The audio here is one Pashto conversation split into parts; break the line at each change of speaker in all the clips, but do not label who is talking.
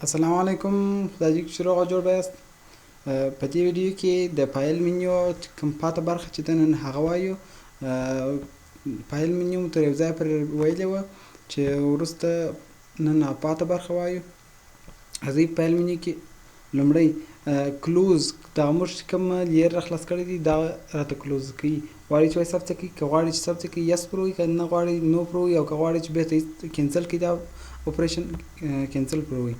السلام علیکم، خدای دې چې روغ جوړ به یاست. په دې ویډیو کې د file menu کوم پاته برخه چې ده نن هغه وایو. file menu مو تر یو ځای پورې ویلې وه چې وروسته نن پاته برخه وایو. راځئ file menu کې لومړی close، دغه موږ چې کوم layer را خلاص کړی دی دا راته close کوي. غواړي چې وایي ثبت کړي، که غواړي چې ثبت کړي yes پر وایي، که نه غواړي no پر وایي، او که غواړي چې بېرته cancel کړي دا operation cancel پر وایي.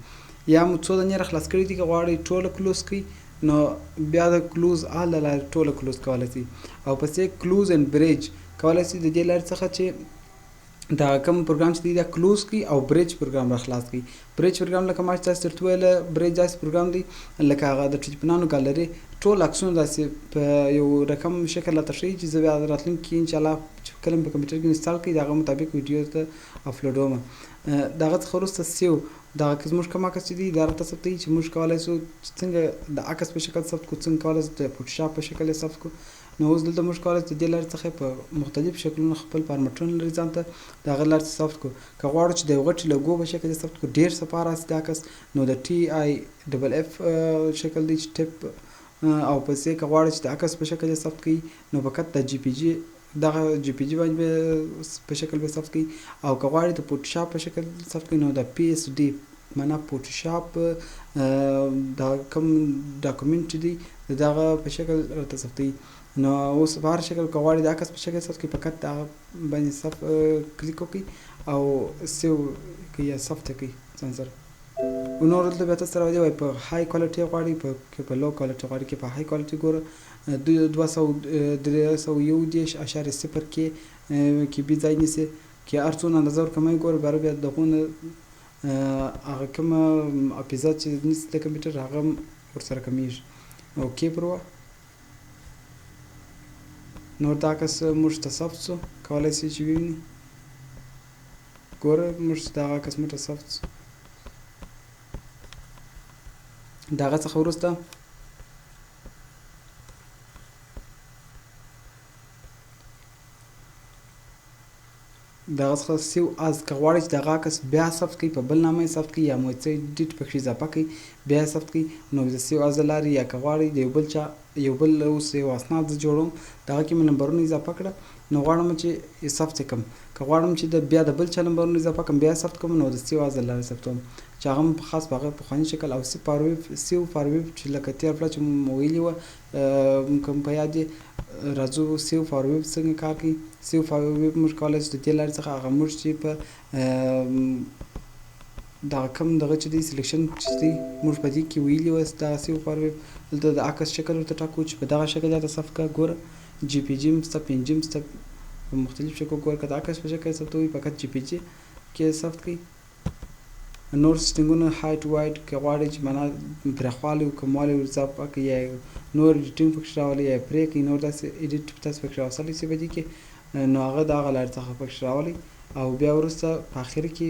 یا مو څو دانې را خلاص کړي دي، که غواړي ټوله close کړي نو بیا د close all له لارې ټوله close کولی شي. او پسې close and bridge کولی شي د دې لارې څخه چې دا کوم پروګرام چې دی دا close کړي او bridge پروګرام را خلاص کړي. bridge پروګرام لکه ما چې تاسو درته وویل، bridge داسې پروګرام دی لکه هغه د ټلیفونانو ګالري، ټول عکسونه داسې په یو رقم شکل راته ښیي چې زه بیا راتلونکي کې انشاءالله چې کله مې په کمپیوټر کې install کړي د هغه مطابق ویډیو ته اپلوډوم. د هغه څخه وروسته save، دغه که زموږ کوم عکس چې دی دا راته ثبتوي چې موږ کولی شو چې څنګه د عکس په شکل ثبت کړو، څنګه کولی شو د فوټوشاپ په شکل یې ثبت کړو. نو اوس دلته موږ کولی شو د دې لارې څخه په مختلف شکلونو خپل فارمټونه لري ځان ته د هغه لارې څخه ثبت کړو. که غواړو چې د یو غټې لوګو په شکل یې ثبت کړو، ډېر صفا راسي دا عکس، نو د TIFF شکل دی چې ټیپ. او پسې که غواړو چې د عکس په شکل یې ثبت کړي نو فقط د JPG، دغه JPG باندې به په شکل به ثبت کړي. او که غواړي د فوټوشاپ په شکل ثبت کړي نو د PSD معنا فوټوشاپ دا کوم document چې دی د دغه په شکل راته ثبتوي. نو اوس په هر شکل که غواړي د عکس په شکل ثبت کړي فقط دغه باندې ثبت کلیک وکړي او save کړي یا ثبت کړي ځان سره. او نور دلته بیا تاسو سره وایي په high quality غواړي، په کې په low quality غواړي، کې په high quality ګوره 200، 331.0 کې KB ځای نیسي. کې هر څونه اندازه ورکموي ګوره بیا بیا دغونه هغه کومه حافظه چې نیسي د کمپیوټر هغه هم ورسره کمیږي. okay پر وه. نور دا عکس موږ ته ثبت شو، کولی شئ چې ووینئ. ګوره موږ ته دغه عکس موږ ته ثبت شو. د هغه څخه وروسته د هغه څخه save as، که غواړئ چې دغه عکس بیا ثبت کړئ، په بل نامه یې ثبت کړئ یا مو څه edit پکښې اضافه کړئ بیا یې ثبت کړئ نو د save as له لارې، یا که غواړئ د یو بل چا یو بل اوس یو اسناد زه جوړوم دغه کې مې نمبرونه اضافه کړه نو غواړم چې یې ثبت یې کړم، که غواړم چې د بیا د بل چا نمبرونه اضافه کړم بیا یې ثبت کړم نو د save as له لارې ثبتوم چې هغه هم په خاص په هغه پخواني شکل. او save for web، save for web چې لکه تېر پلا چې مو ویلي وه کوم په یاد یې راځو save for web څنګه کار کوي. save for web موږ کولی شو د دې لارې څخه هغه موږ چې په دغه کوم دغه چې دی selection چې دی موږ په دې کې ویلي وه دغه save for web دلته د عکس شکل ورته ټاکو چې په دغه شکل راته ثبت کړه. ګوره JPG هم شته، PNG هم شته، په مختلف شکل ګوره که د عکس په شکل ثبتوي فقط JPG کې ثبت کړئ. نور setting ونه height width که غواړئ چې معنا پراخوالی او کموالی ور اضافه کړئ یا نور editing پکښې راولئ یا پرې کړئ، نور داسې edit تاسو پکښې راوستلی شئ په دې کې نو هغه د هغه لارې څخه پکښې راولئ. او بیا وروسته په اخر کې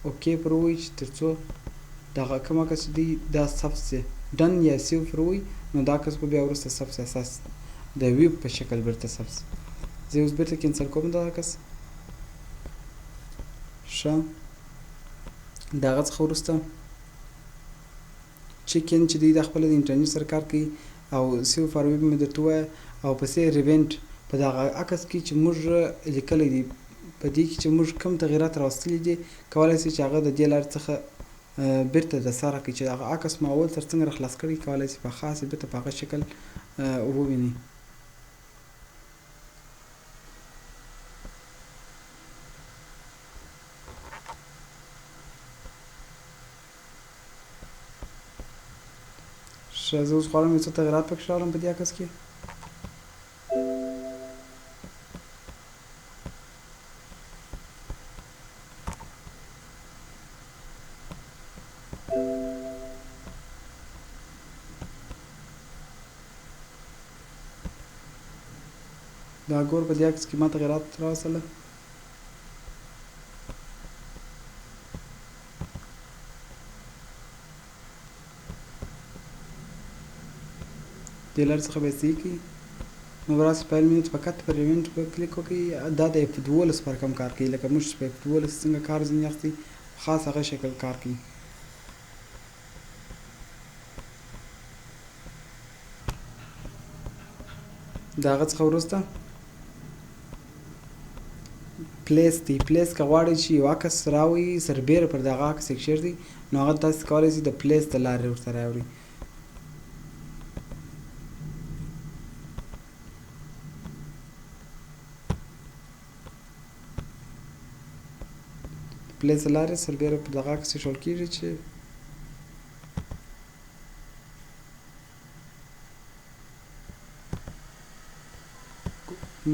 okay پر ووایئ چې تر څو دغه کوم عکس دی دا ثبت شي، done یا save پر ووایئ نو دا عکس به بیا وروسته ثبت شي، اساس د ویب په شکل بیرته ثبت شي. زه اوس بیرته cancel کوم دا عکس. ښه، د هغه څخه وروسته check in چې دی دا خپله د انټرنیټ سره کار کوي او save for web مې درته ووایه. او پسې rewrite په دغه عکس کې چې موږ لیکلی دی په دې کې چې موږ کوم تغیرات راوستلي دي کولی شئ چې هغه د دې لارې څخه بیرته د سره کړئ چې هغه عکس مو اول سر څنګه را خلاص کړی کولی شئ په خاص بیرته په هغه شکل ووینئ. ښه، زه اوس غواړم یو څه تغیرات پکښې راوړم په دې عکس کې. دا ګور په دې عکس کې ما تغیرات راوستله. دې لارې څخه به یې صحیح کړئ. نو راسئ file menu ته فقط پر rewrite به کلیک وکړئ. دا د F12 پر کم کار کوي، لکه موږ چې په F12 څنګه کار ځینې اخلي خاص هغه شکل کار کوي. د هغه څخه وروسته place دی. place که غواړئ چې یو عکس راوړئ سربېره پر دغه عکس یې کښېږدئ، نو هغه تاسو کولی شئ د place د لارې ورته راوړئ. place د لارې سربېره پر دغه عکس ایښودل کېږي چې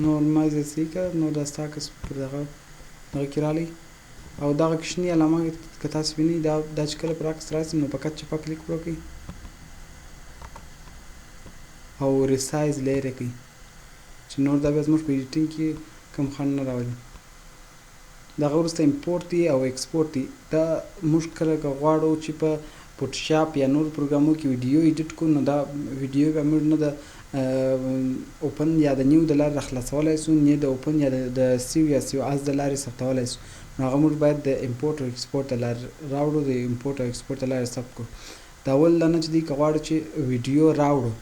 نور مازې صحیح که نور دا ستا عکس پر دغه دغه کې راغلی. او دغه کوچني علامه که تاسو وینئ دا چې کله پر عکس راشي نو فقط چپه کلیک پر وکړئ او resize layer یې کړئ چې نور دا بیا زموږ په editing کې کوم خنډ نه راولي. دغه وروسته import دی او export دی. دا موږ کله که غواړو چې په فوټوشاپ یا نور پروګرامو کې ویډیو edit کړو، نو دا ویډیو بیا موږ نه د open یا د new د لارې راخلاصولی سو، نه د open یا د save یا save as د لارې ثبتولی سو. نو هغه موږ باید د import او export د لارې راوړو، د import او export د لارې ثبت کړو. دا اول دا نه چې دی که غواړو چې ویډیو راوړو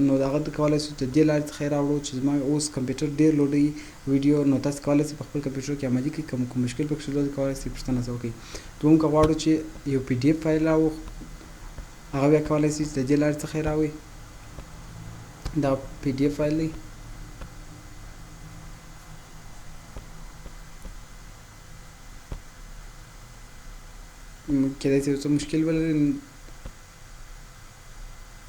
نو هغه کولی شو د دې لارې څخه یې راوړو چې زما اوس کمپیوټر ډېر لوډوي ویډیو، نو تاسو کولی شئ په خپل کمپیوټر کې عملي کړئ. که مو کوم مشکل پکې درلود کولی شئ پوښتنه څه وکړئ. دوهم که غواړو چې یو PDF فایل راوړو، هغه بیا کولی شئ چې د دې لارې څخه یې راوړئ. دا PDF فایل دی. کېدای شي یو څه مشکل ولري.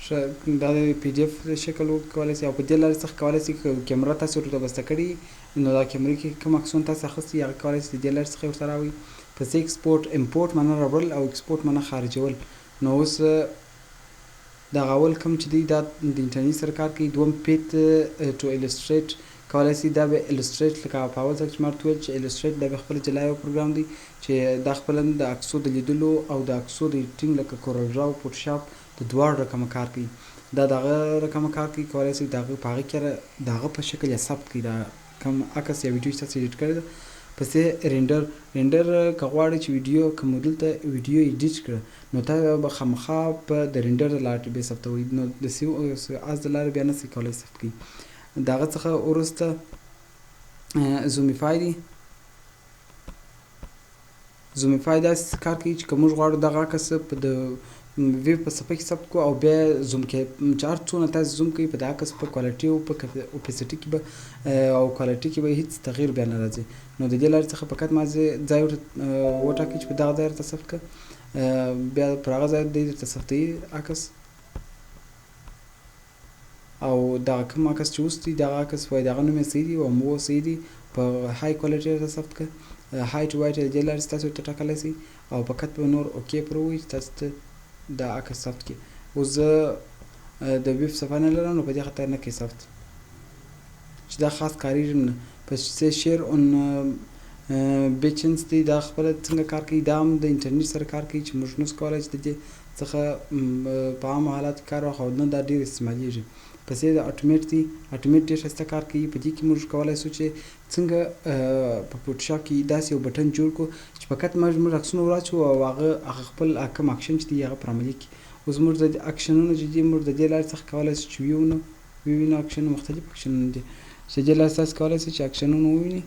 ښه، دا د PDF شکل وکولای شي او په دې لارې څخه کولای شي که کیمره تاسو ورته بسته کړي، نو دا کیمرې کې کوم عکسونه تاسو اخیستي هغه کولای شي د دې لارې څخه ورته راوړي. پسې export، import معنی راوړل او export معنی خارجول. نو اوس دغه اول کوم چې دی دا د انټرنیټ سره کار کوي. دوم path to Illustrator کولای شي دا به Illustrator لکه په اول ځل چې ما ورته وویل چې Illustrator دا به خپله جلا یو پروګرام دی چې دا خپله د عکسو د لیدلو او د عکسو د editing لکه CorelDRAW او فوټوشاپ د دواړو رقمه کار کوي. دا د هغه رقمه کار کوي، کولای شي د هغه په هغه کې د هغه په شکل یې ثبت کړي دا کوم عکس یا ویډیو چې تاسو edit کړې ده. پسې render، render که غواړئ چې ویډیو که مو دلته ویډیو edit کړه نو تا به خامخا په د render د لارې بیا ثبتوئ، نو د save as د لارې بیا نه شئ کولی ثبت کړئ. د هغه څخه وروسته Zoomify دی. Zoomify داسې کار کوي چې که موږ غواړو دغه عکس په د ویب په صفحه کې ثبت کړو او بیا zoom کې چې هر څونه تاسو zoom کوئ په د عکس په quality او په opacity کې به او quality کې به هیڅ تغییر بیا نه راځي. نو د دې لارې څخه فقط مازې ځای ورته وټاکئ چې په دغه ځای درته ثبت کړه، بیا پر هغه ځای دی درته ثبتوي عکس. او دغه کوم عکس چې اوس دی دغه عکس وایي دغه نوم یې صحیح دی او مو صحیح دی، په high quality درته ثبت کړه. height width د دې لارې تاسو ورته ټاکلی شئ او فقط به نور okay پر ووایئ چې تاسو ته دا عکس ثبت کړي. اوس زه د ویب صفحه نه لرم نو په دې خاطر نه کوي ثبت چې دا خاص کارېږي نه. پسې share on Behance دی، دا خپله څنګه کار کوي؟ دا هم د انټرنیټ سره کار کوي چې موږ نشو کولی چې د دې څخه په عامو حالاتو کې کار واخلو او نه دا ډېر استعمالیږي. پسې د Automate دی، Automate ډېر ښایسته کار کوي. په دې کې موږ کولی شو چې څنګه په فوټوشاپ کې داسې یو button جوړ کړو چې فقط موږ عکسونه وراچوو او هغه خپل کوم اکشن چې دی هغه پر عملي کړي. اوس موږ د اکشنونه چې دي موږ د دې لارې څخه کولی شو چې ووینو اکشنونه، مختلف اکشنونه دي چې د دې لارې تاسو کولی شئ چې اکشنونه ووینئ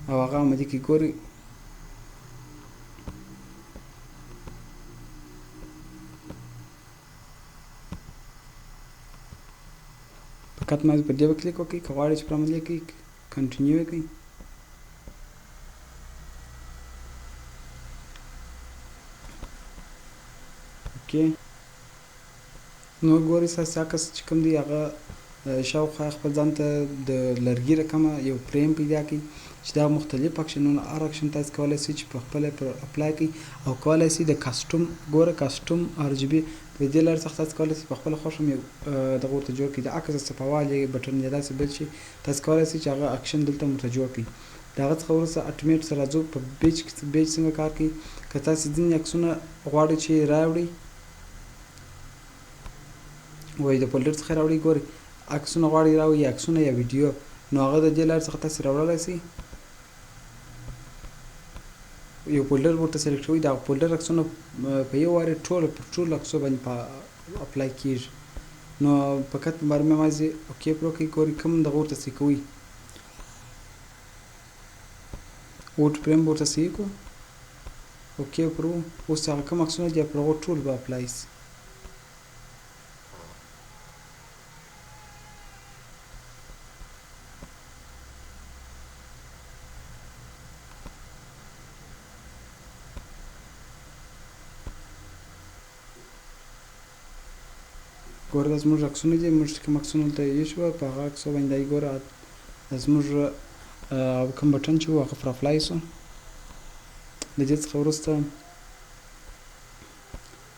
او هغه عملي کړئ. ګورئ فقط مازې پر دې به کلیک وکړئ، که غواړئ چې پر عملي کړئ continue یې کړئ. okay نو ګورئ ستاسو عکس چې کوم دی هغه شاوخوا خپل ځان ته د لرګي رقمه یو فریم پیدا کړي چې دا مختلف اکشنونه، هر اکشن تاسو کولی شئ چې په خپله پر apply کړئ او کولی شئ د custom، ګوره custom RGB په دې لارې څخه تاسو کولی شئ په خپله خوښه هم یو دغه ورته جوړ کړئ. د عکس د صفاوالي button یا داسې بل شي تاسو کولی شئ چې هغه اکشن دلته هم ورته جوړ کړئ. د هغه څخه وروسته Automate سره راځو په batch کې، batch څنګه کار کوي. که تاسو ځینې عکسونه غواړئ چې راوړئ وایي د folder څخه راوړئ، ګورئ عکسونه غواړئ راوړئ یا عکسونه یا ویډیو، نو هغه د دې لارې څخه تاسو راوړلی شئ. یو folder ورته select کوئ، دا folder عکسونه په یو وارې ټول پر ټولو عکسو باندې په apply کیږي. نو فقط په برمه مازې okay پر وکړئ. ګورئ کوم دغه ورته صحیح کوئ، wood frame به ورته صحیح کړو، okay پر اوس هغه کوم عکسونه دي پر هغو ټول به apply سي. ګوره دا زموږ عکسونه دي، موږ چې کوم عکسونه دلته ایښي وه په هغه عکسو باندې دی ګوره زموږ کوم بټن چې و هغه پر apply شو. له دې څخه وروسته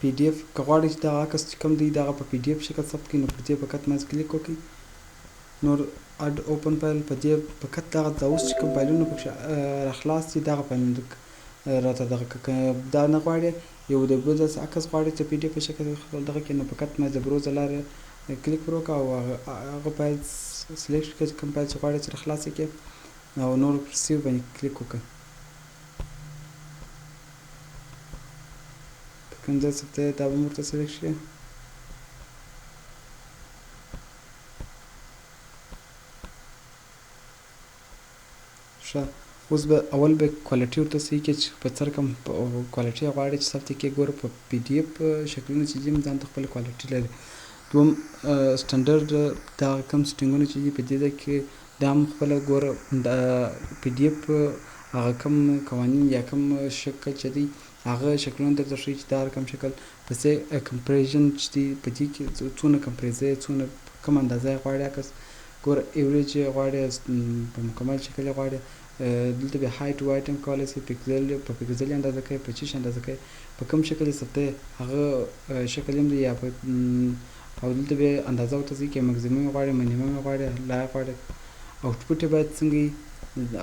PDF که غواړئ چې دغه عکس چې کوم دی دغه په PDF شکل ثبت کړئ نو پر دې فقط منځ کلیک وکړئ. نور add open file په دې فقط دغه د اوس چې کوم فایلونه پکښې راخلاص دي دغه فایلونه راته دغه که دا نه غواړې یو د بل داسې عکس غواړې چې PDF په شکل خپل دغه کې نو فقط ما د browse لارې کلیک پر وکړه او هغه فایل select کړه چې کوم فایل چې غواړې چې راخلاص کړې او نور پر save باندې کلیک وکړه. په کوم ځای ثبت دا به ورته select شي. ښه اوس به اول به quality ورته صحیح کړي چې په څه رقم quality یې غواړي چې ثبت کړي. ګوره په PDF شکلونه چې دي ځان ته خپله quality لري. دوم standard دا کوم setting ونه چې دي په دې ځای کې دا هم خپله ګوره د PDF هغه کوم قوانین یا کوم شکل چې دی هغه شکلونه درته ښیي چې دا رقم شکل پسې compression چې دی په دې کې څونه compress یې څونه کوم اندازه یې غواړي عکس. ګوره average یې غواړي په مکمل شکل یې غواړي. دلته بیا height width هم کولی شي، پیکسل په پیکسل یې اندازه کوي، په چیش اندازه کوي، په کوم شکل یې ثبتوي هغه شکل هم دی یا په او دلته بیا اندازه ورته ځي که مکزیمم یې غواړي منیمم یې غواړي لا یې غواړي. output یې باید څنګه وي،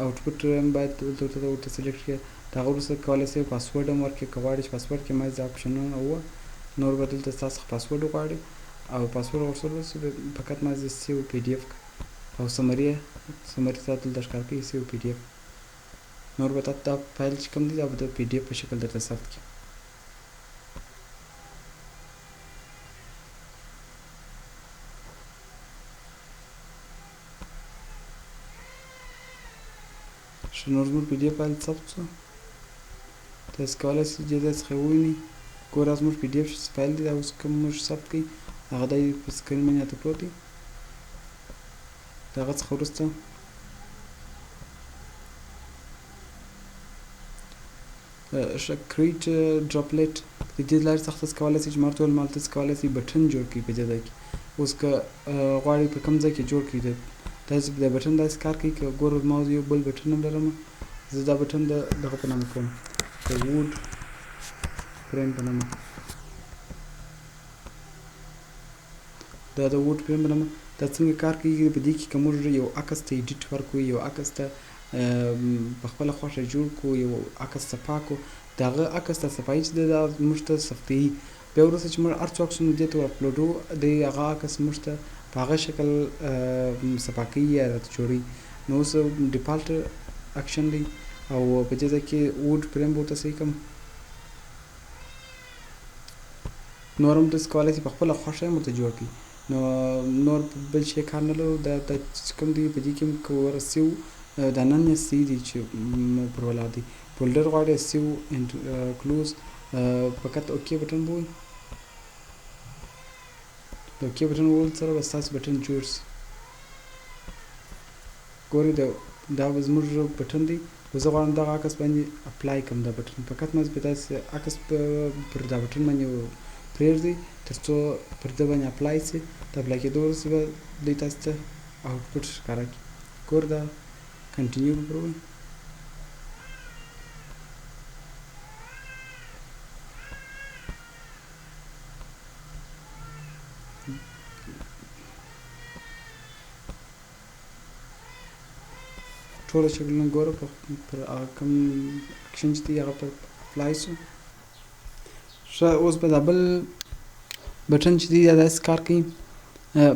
output هم باید دلته ورته select کړي. د هغه وروسته کولی شي پاسورډ هم ورکړي که غواړي چې پاسورډ کې ما دا option ونه وه. نور به دلته ستاسو څخه پاسورډ وغواړي او پاسورډ غوښتل وروسته فقط ما save PDF او summary summary ته دلته ښکاره کوي save PDF. نور به تاته دا فایل چې کوم دی دا به د PDF په شکل درته ثبت کړي. ښه نور زموږ PDF فایل ثبت شو. تاسو کولی شئ دې ځای څخه یې ووینئ. ګوره زموږ PDF فایل دی دا اوس کوم موږ ثبت کړي هغه دی په screen باندې راته پروت دی. د هغه څخه وروسته ښه create droplet د دې لارې څخه تاسو کولی شئ چې ما ورته وویل ما تاسو کولی شئ بټن جوړ کړئ په دې ځای کې. اوس که غواړئ په کوم ځای کې جوړ کړئ داسې د بټن داسې کار کوي که ګوره ما یو بل بټن هم لرم، زه دا بټن د دغه په نامه کوم د wood frame په نامه، دا د wood frame په نامه دا څنګه کار کوي په دې کې که موږ یو عکس ته edit ورکړو، یو عکس ته په خپله خوښه جوړ کړو، یو عکس صفا کړو، د هغه عکس ته صفایي چې ده دا موږ ته ثبتوي. بیا وروسته چې موږ هر څو عکسونه دې ته ور upload وو دی هغه عکس موږ ته په هغه شکل صفا کوي یا راته جوړوي. نو اوس default اکشن دی او په دې ځای کې wood frame به ورته صحیح کړم. نور هم تاسو کولی شئ په خپله خوښه هم ورته جوړ کړئ. نو نور بل شی کار نه لرو. دا دا چې کوم دی په دې کې هم که ورسیو دا نن یې صحیح دی چې پر ولاړ دی. folder غواړي save and close فقط okay بټن به ووایي. د okay بټن وویل سره به ستاسو بټن جوړ شي. ګورئ دا به زموږ بټن دی خو زه غواړم دغه عکس باندې apply کړم دا بټن. فقط ما به داسې عکس پر دا بټن باندې پرېږدئ تر څو پر ده باندې apply شي. د apply کېدو وروسته به دوی تاسو ته output ښکاره کړي. ګوره دا continue به پر ووایي. ټوله شکلونه ګوره پر هغه کوم اکشن چې دی هغه پر apply شو. ښه اوس به دا بل بټن چې دی دا داسې کار کوي.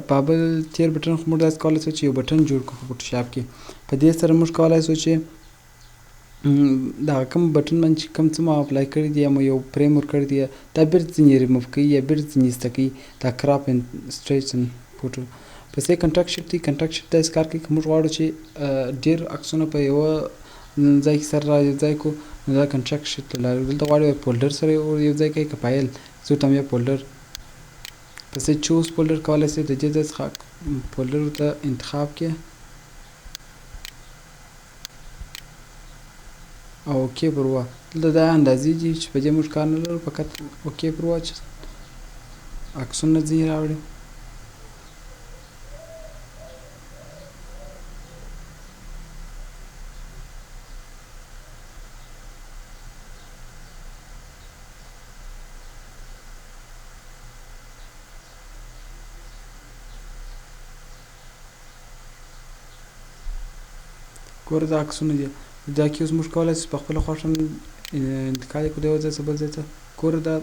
په بل تېر بټن خو موږ داسې کولی شو چې یو بټن جوړ کړو په فوټوشاپ کې. په دې سره موږ کولی شو چې دا کوم بټن باندې چې کوم څه مو apply کړي دي یا مو یو فریم ورکړی دی، دا بیرته ځینې ریموف کوي یا بیرته ځینې ایسته کوي. دا crop and stretch photo. پسې contact shift دی. contact shift داسې کار کوي که موږ غواړو چې ډېر عکسونه په یوه ځای کې سره را یو ځای کړو، نو دا contact shift له لارې دلته غواړي folder سره یو ځای کوي که فایل، زه ورته هم یو folder. پسې choose folder کولی شئ د دې ځای څخه folder ورته انتخاب کړئ او okay پر وه. دلته دا اندازې دي چې په دې موږ کار نه لرو، فقط okay پر وه چې عکسونه ځینې راوړي. ګوره دا عکسونه دي، دا کې اوس موږ کولی شو په خپله خوښه هم انتقال یې کړو د یو ځای څخه بل ځای ته. ګوره دا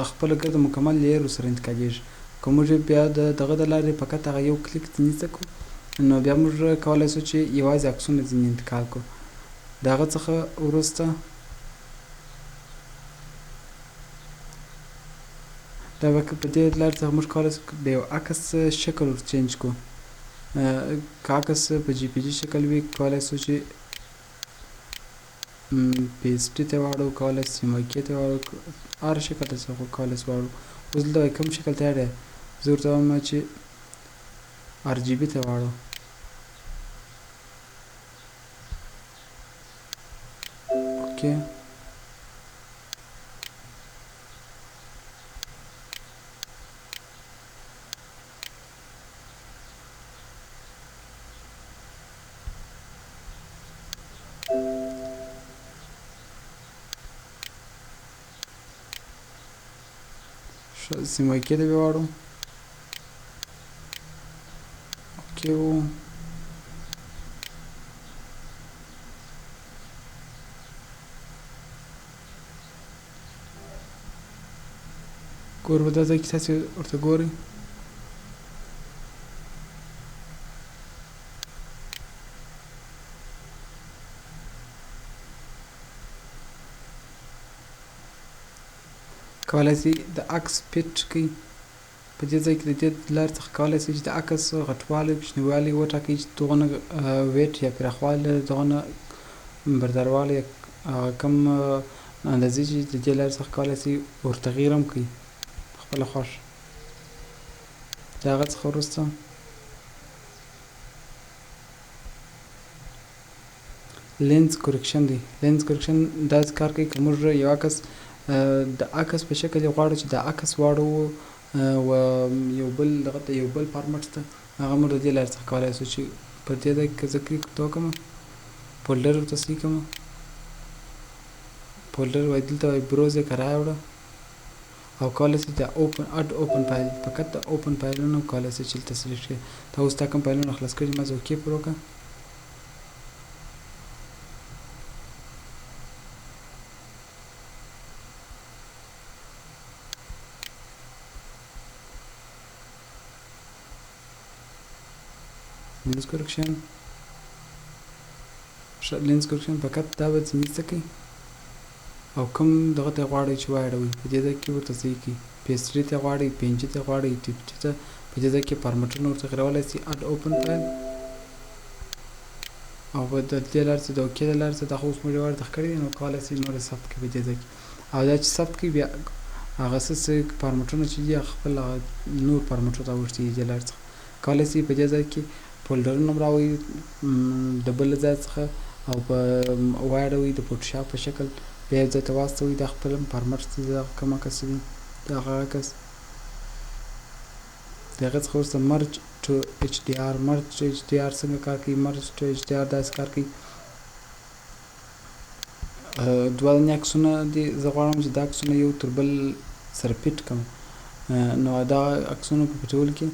خپله ګرده مکمل layer ورسره انتقالېږي. که موږ یې بیا د دغه د لارې فقط هغه یو کلیک ځینې څه کړو، نو بیا موږ کولی شو چې یوازې عکسونه ځینې انتقال کړو. د هغه څخه وروسته دا به په دې لارې څخه موږ کولی شو د یو عکس شکل ور change کړو. که عکس په JPG شکل وي کولی شو چې PSD ته واړو، کولی شو CMYK ته واړو، هر شکل ته خو کولی شو واړو. اوس دلته وایي کوم شکل ته اړ، زه ورته وایم چې RGB ته واړو. okay CMYK ته به واړو. okay وو ګور به دا ځای کې تاسې ورته ګورئ. کولی شئ د عکس fit کړئ په دې ځای کې. د دې لارې څخه کولی شئ چې د عکس غټوالی کوچنیوالی وټاکئ چې دغونه width یا پراخوالی لري، دغونه برداروالی هغه کوم اندازې چې د دې لارې څخه کولی شئ ور تغییر هم کړئ په خپله خوښه. د هغه څخه وروسته lens correction دی. lens correction داسې کار کوي که موږ یو عکس د عکس په شکل یې غواړو چې د عکس واړوو و یو بل دغه ته یو بل فارمټ ته، هغه موږ د دې لارې څخه کولی شو چې پر دې ځای کې زه کلیک ورته وکړم، folder ورته صحیح کړم. folder وایي دلته وایي browse یې که راوړه، او کولی شئ د open add open file، فقط د open فایلونه کولی شئ چې دلته select کړئ. تا اوس دا کوم فایلونه خلاص کړي، ما زه okay پر وکړه. lens correction، lens correction فقط دا به ځینې څه کوي او کوم دغه ته غواړئ چې واړوئ په دې ځای کې ورته صحیح کړئ. PSD ته غواړئ، PNG ته غواړئ، TPG ته، په دې ځای کې فارمټونه ورته تغیرولی شئ. add open file او په د دې لارې څخه د okay د لارې څخه دا خو اوس موږ یو وار کړی دی، نو کولی شئ نور یې ثبت کړئ په دې ځای کې. او دا چې ثبت کړئ بیا هغه څه څه فارمټونه چې دي هغه خپل هغه نور فارمټو ته اوښتي دي. دې لارې څخه کولی شئ په دې ځای کې فولډرونه هم راوړئ د بل ځای څخه او په واړوئ د فوټوشاپ په شکل، بیا یو ځای ته واستوئ. دا خپل هم فارمټ چې دی، دغه کوم عکس چې دی دا هغه عکس. د هغه څخه وروسته merge to HDR. merge to HDR څنګه کار کوي؟ merge to HDR داسې کار کوي، دوه دانې عکسونه دي، زه غواړم چې دا عکسونه یو تر بل سره fit کړم، نو دا عکسونه په فټولو کې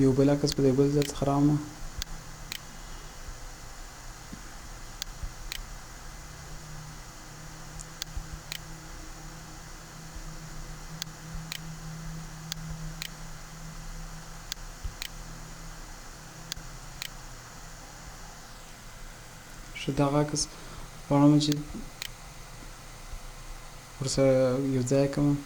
یو بل عکس په یو بل ځای څخه راوړم. ښه دغه عکس غواړم چې ورسره یو ځای کړم.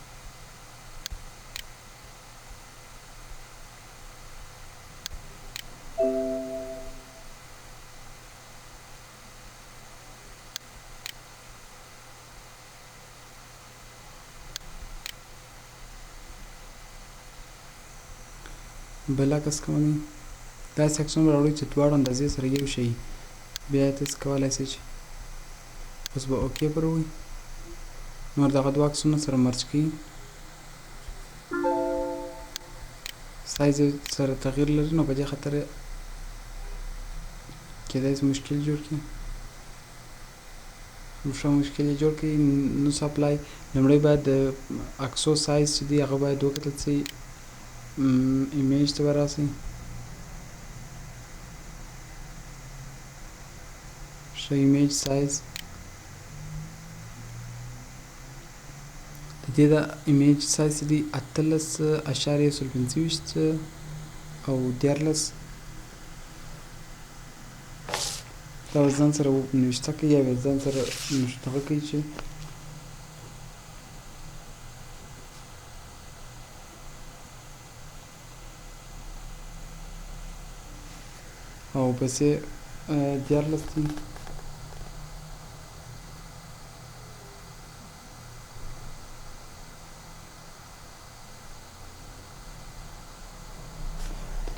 بل عکس کوم دی، داسې عکسونه به راوړئ چې دواړه اندازې سره یو شي، بیا تاسو کولی شئ چې اوس به okay پر ووایئ. نور دغه دوه عکسونه سره merge کړئ، سایز یې سره تغییر لري، نو په دې خاطر کېدای شي مشکل جوړ کړي. ښه مشکل یې جوړ کړي. نو apply لومړی باید د عکسو سایز چې دی هغه باید وکتل شي. image ته به راسئ، ښه image size د دې د image size چې دی 18.125 او 13. دا به ځان سره نوشته کوي یا به ځان سره نوشته کوي چې او پسې 13 دي.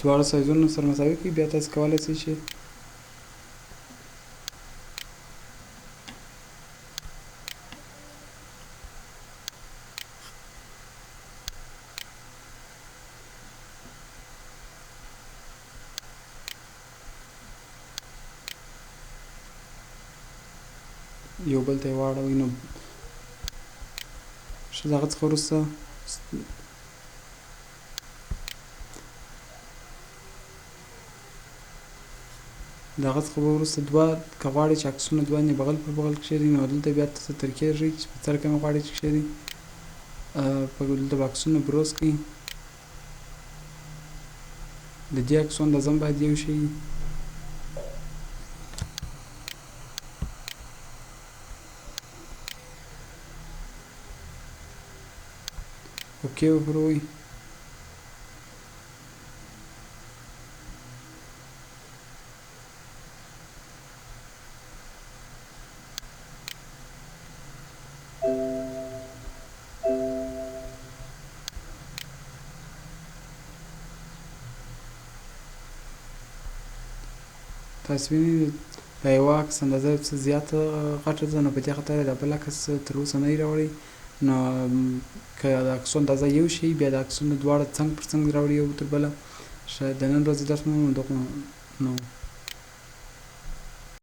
دواړو سایزونو سره مساوي کړئ. بیا تاسو کولی شئ چې یو بل ته یې واړوئ. نو ښه د هغه څخه وروسته د هغه څخه به وروسته دوه که غواړئ چې عکسونه دوه یعنې بغل پر بغل کښېږدئ، نو دلته بیا څه طریقې ښیي چې په څه رقم یې غواړئ چې کښېږدئ. په دلته به عکسونه browse کړئ، د دې عکسو اندازه هم باید یو شي. okay به پر ووایئ. تاسو وینئ دا یوه عکس اندازه څه زیاته غټه ده، نو په دې خاطر دا بل عکس تر اوسه نه دی راوړی. نو که د عکسو اندازه یو شي، بیا د عکسونو دواړه څنګ پر څنګ راوړي یو تر بله. ښه د نن ورځې درس مو دغه نو.